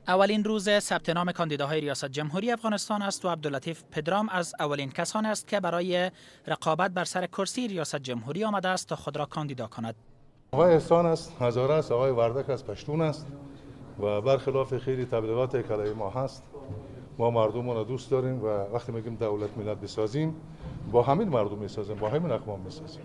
اولین روز ثبت نام کاندیداهای ریاست جمهوری افغانستان است و عبداللطیف پدرام از اولین کسان است که برای رقابت بر سر کرسی ریاست جمهوری آمده است تا خود را کاندیدا کند. آقای احسان است، هزاره است، آقای وردک است، پشتون است و برخلاف خیلی تبلیغات که علیه ما هست، ما مردم را دوست داریم و وقتی میگیم دولت ملت بسازیم، با همین مردم میسازیم، با همین اقوام میسازیم.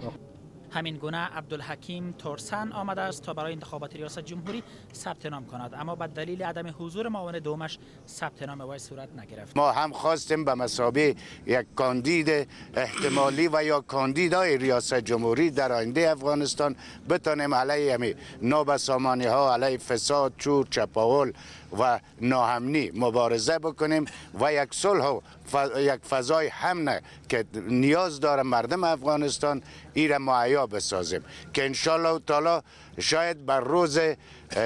همین گونه عبدالحکیم تورسن آمده است تا برای انتخابات ریاست جمهوری ثبت نام کند، اما به دلیل عدم حضور معاون دومش ثبت نام وی صورت نگرفت. ما هم خواستیم به مثابه یک کاندید احتمالی و یا کاندیدای ریاست جمهوری در آینده افغانستان بتانیم علیه همی نابسامانی ها، علیه فساد، چور، چپاول و ناامنی مبارزه بکنیم و یک صلح و یک فضای امن که نیاز داره مردم افغانستان ایره مهیا بسازیم که انشالله تعالی شاید بر روز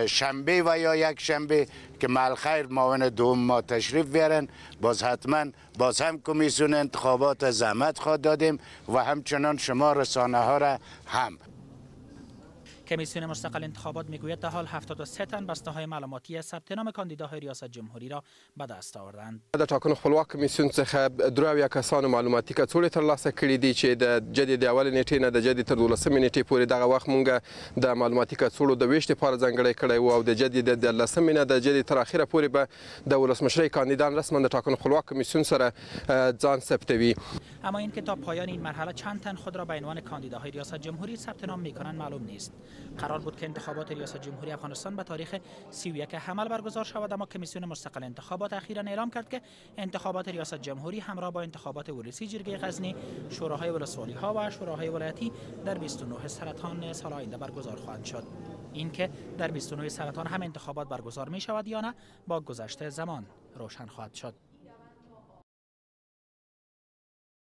شنبه و یا یک شنبه که مع الخیر معاون دوم ما تشریف بیارن، باز حتما باز هم کمیسیون انتخابات زحمت خواد دادیم و همچنان شما رسانه ها را هم. کمیسیون مستقل انتخابات میگوید تا حال 73 تن بسته های معلوماتی ثبت نام کاندیداهای ریاست جمهوری را به دست آوردند. د ټاکنو خپلواک کمیسیون څخه 73 کسانو معلوماتي کڅوړې ترلاسه کړې دي چې د جدي د اولې نیټې نه د جدي تر 12مې نیټې پورې دغه وخت مونږ د معلوماتي کڅوړو د ویش لپاره ځانګړی کړی وو او د جدي د 13مې نه د جدي تر اخره پورې به د ولسمشرۍ کاندیدان رسما د ټاکنو خپلواک کمیسیون سره ځان ثبتوي. اما اینکه تا پایان این مرحله چند تن خود را به عنوان کاندیداهای ریاست جمهوری ثبت نام میکنند معلوم نیست. قرار بود که انتخابات ریاست جمهوری افغانستان به تاریخ 31 حمل برگزار شود، اما کمیسیون مستقل انتخابات اخیرا اعلام کرد که انتخابات ریاست جمهوری همراه با انتخابات ولسی جرگه غزنی، شوراهای ولسوالی ها و شوراهای ولایتی در 29 سرطان سال آینده برگزار خواهند شد. اینکه در 29 سرطان هم انتخابات برگزار می شود یا نه با گذشت زمان روشن خواهد شد.